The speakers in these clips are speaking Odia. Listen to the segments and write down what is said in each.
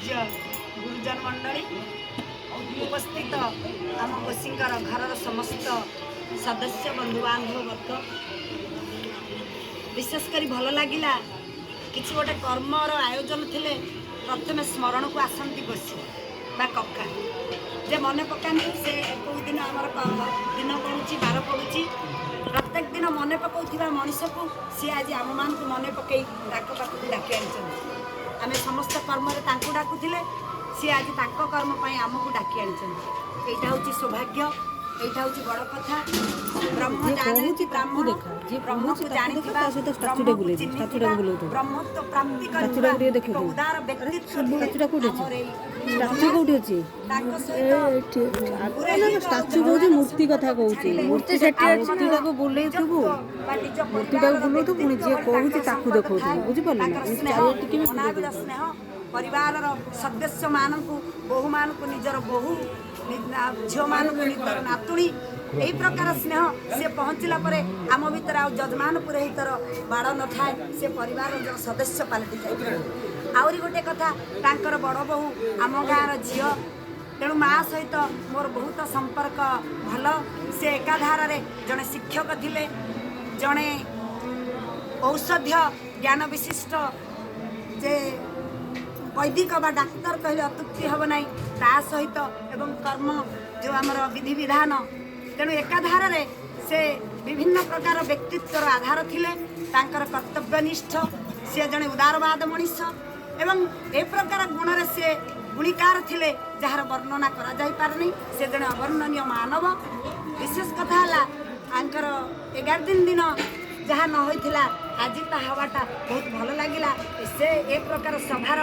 ପୂଜ୍ୟ ଗୁରୁଜନ ମଣ୍ଡଳୀ, ଉପସ୍ଥିତ ଆମ ଗୋସୀଙ୍କର ଘରର ସମସ୍ତ ସଦସ୍ୟ, ବନ୍ଧୁବାନ୍ଧବ ବର୍ଗ, ବିଶେଷ କରି ଭଲ ଲାଗିଲା, କିଛି ଗୋଟେ କର୍ମର ଆୟୋଜନ ଥିଲେ ପ୍ରଥମେ ସ୍ମରଣକୁ ଆସନ୍ତି ଗୋସୀ ବା କକା, ଯେ ମନେ ପକାନ୍ତି ସେ କେଉଁ ଦିନ ଆମର ଦିନ ପଡ଼ୁଛି, ବାର ପଡ଼ୁଛି। ପ୍ରତ୍ୟେକ ଦିନ ମନେ ପକାଉଥିବା ମଣିଷକୁ ସିଏ ଆଜି ଆମମାନଙ୍କୁ ମନେ ପକାଇ ତାଙ୍କ ପାଖକୁ ଡାକି ଆଣିଛନ୍ତି। ଆମେ ସମସ୍ତ କର୍ମରେ ତାଙ୍କୁ ଡାକୁଥିଲେ, ସିଏ ଆଜି ତାଙ୍କ କର୍ମ ପାଇଁ ଆମକୁ ଡାକି ଆଣିଛନ୍ତି। ଏଇଟା ହେଉଛି ସୌଭାଗ୍ୟ, ଏଇଟା ହେଉଛି ବଡ଼ କଥା। ବ୍ରହ୍ମ ଯିଏ ଜାଣେ କହୁଛି ତାକୁ ବ୍ରାହ୍ମଣ ଦେଖା, ଯିଏ କହୁଛି ବ୍ରହ୍ମକୁ ତାକୁ ଦେଖା, ଜାଣିଥିବା, ତା ସହିତ ଷ୍ଟାଚୁଟା ବ୍ରହ୍ମକୁ ବୁଲେଇଦେ, ଚିହ୍ନିଥିବା, ଷ୍ଟାଚୁଟାକୁ ବୁଲଉଥିବୁ। ବ୍ରହ୍ମତ୍ୱ ପ୍ରାପ୍ତି କରିଥିବା ଷ୍ଟାଚୁଟାକୁ ଟିକେ ଏକ ଦେଖେଇଦେ। ଉଦାର ବ୍ୟକ୍ତିତ୍ୱ ଥିଲେ ଷ୍ଟାଚୁଟା କୋଉଠି ଅଛି? ଆମର ଏଇ ଷ୍ଟାଚୁ କୋଉଠି ଅଛି? ତାଙ୍କ ସହିତ ଷ୍ଟାଚୁ କହୁଛି, ମୂର୍ତ୍ତି କଥା କହୁଛି। ମୂର୍ତ୍ତି ସେଠି ଅଛି। ମୂର୍ତ୍ତିଟାକୁ ବୁଲେଇଥିବୁ, ବା ନିଜ ମୂର୍ତ୍ତିଟାକୁ ପରିବାରର ବୁଲଉଥିବୁ, ପୁଣି ଯିଏ ବ୍ୟକ୍ତିତ୍ୱ କହୁଛି ତାଙ୍କର ତାକୁ ସମ୍ପର୍କ ଦେଖଉଥିବୁ, ଥାଏ। ବୁଝିପାରିଲୁ ନା? ତାଙ୍କର ଏମିତି ସ୍ନେହ, ଚାରିଆଡ଼େ ଟିକେ ବି ବୁଲେଇ ଅନାବିଳ ଦେଉଥିବୁ। ସ୍ନେହ ପରିବାରର ସଦସ୍ୟମାନଙ୍କୁ, ବୋହୂମାନଙ୍କୁ ନିଜର ବୋହୂ, ଝିଅମାନଙ୍କୁ ନିଜର ନାତୁଣୀ, ଏହି ପ୍ରକାର ସ୍ନେହ ସେ ପହଞ୍ଚିଲା ପରେ ଆମ ଭିତରେ ଆଉ ଯଜମାନ ପୁରୋହିତର ବାଡ଼ ନଥାଏ, ସେ ପରିବାରର ଜଣେ ସଦସ୍ୟ ପାଲଟି ଯାଇଥାଏ। ଆହୁରି ଗୋଟେ କଥା, ତାଙ୍କର ବଡ଼ ବୋହୂ ଆମ ଗାଁର ଝିଅ, ତେଣୁ ମା ସହିତ ମୋର ବହୁତ ସମ୍ପର୍କ ଭଲ। ସେ ଏକାଧାରରେ ଜଣେ ଶିକ୍ଷକ ଥିଲେ, ଜଣେ ଔଷଧୀୟ ଜ୍ଞାନ ବିଶିଷ୍ଟ, ଯେ ବୈଦିକ ବା ଡାକ୍ତର କହିଲେ ଅତ୍ୟୁକ୍ତି ହେବ ନାହିଁ, ତା ସହିତ ଏବଂ କର୍ମ ଯେଉଁ ଆମର ବିଧିବିଧାନ, ତେଣୁ ଏକାଧାରରେ ସେ ବିଭିନ୍ନ ପ୍ରକାର ବ୍ୟକ୍ତିତ୍ୱର ଆଧାର ଥିଲେ। ତାଙ୍କର କର୍ତ୍ତବ୍ୟନିଷ୍ଠ, ସିଏ ଜଣେ ଉଦାରବାଦ ମଣିଷ ଏବଂ ଏ ପ୍ରକାର ଗୁଣରେ ସେ ଗୁଣିକାର ଥିଲେ, ଯାହାର ବର୍ଣ୍ଣନା କରାଯାଇପାରୁନି। ସେ ଜଣେ ଅବର୍ଣ୍ଣନୀୟ ମାନବ। ବିଶେଷ କଥା ହେଲା, ତାଙ୍କର 11 ଦିନ ଦିନ ଯାହା ନ ହୋଇଥିଲା, ଆଜି ତାହା ହେବାଟା ବହୁତ ଭଲ ଲାଗିଲା। ସେ ଏ ପ୍ରକାର ସଭାର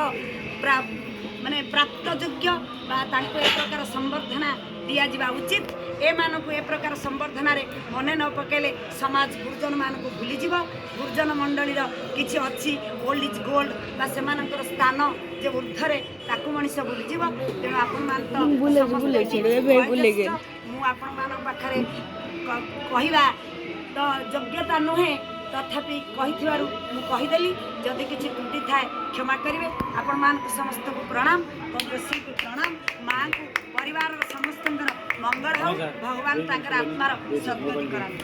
ମାନେ ପ୍ରାପ୍ତ ଯୋଗ୍ୟ ବା ତାଙ୍କୁ ଏ ପ୍ରକାର ସମ୍ବର୍ଦ୍ଧନା ଦିଆଯିବା ଉଚିତ। ଏମାନଙ୍କୁ ଏ ପ୍ରକାର ସମ୍ବର୍ଦ୍ଧନାରେ ମନେ ନ ପକାଇଲେ ସମାଜ ଗୁରୁଜନମାନଙ୍କୁ ଭୁଲିଯିବ। ଗୁରୁଜନ ମଣ୍ଡଳୀର କିଛି ଅଛି, ଓଲ୍ଡ is gold, ବା ସେମାନଙ୍କର ସ୍ଥାନ ଯେ ଉର୍ଦ୍ଧ୍ୱରେ, ତାକୁ ମଣିଷ ଭୁଲିଯିବ। ତେଣୁ ଆପଣମାନେ ତ ବୁଲେଇଛି, ସମସ୍ତେ ବୁଲେଇଛି, ଏଠି ଏବେ ବୁଲେଇକି। ବୟୋଜ୍ୟେଷ୍ଠ। ମୁଁ ଆପଣମାନଙ୍କ ପାଖରେ କହିବା ତ ଯୋଗ୍ୟତା ନୁହେଁ, ତଥାପି କହିଥିବାରୁ ମୁଁ କହିଦେଲି। ଯଦି କିଛି ତ୍ରୁଟି ଥାଏ କ୍ଷମା କରିବେ। ଆପଣମାନଙ୍କୁ ସମସ୍ତଙ୍କୁ ପ୍ରଣାମ, ଗୋସୀଙ୍କୁ ପ୍ରଣାମ, ମାଆଙ୍କୁ, ପରିବାରର ସମସ୍ତଙ୍କର ମଙ୍ଗଳ ହେଉ। ଭଗବାନ ତାଙ୍କର ଆତ୍ମାର ସଦ୍ଗତି କରାନ୍ତୁ।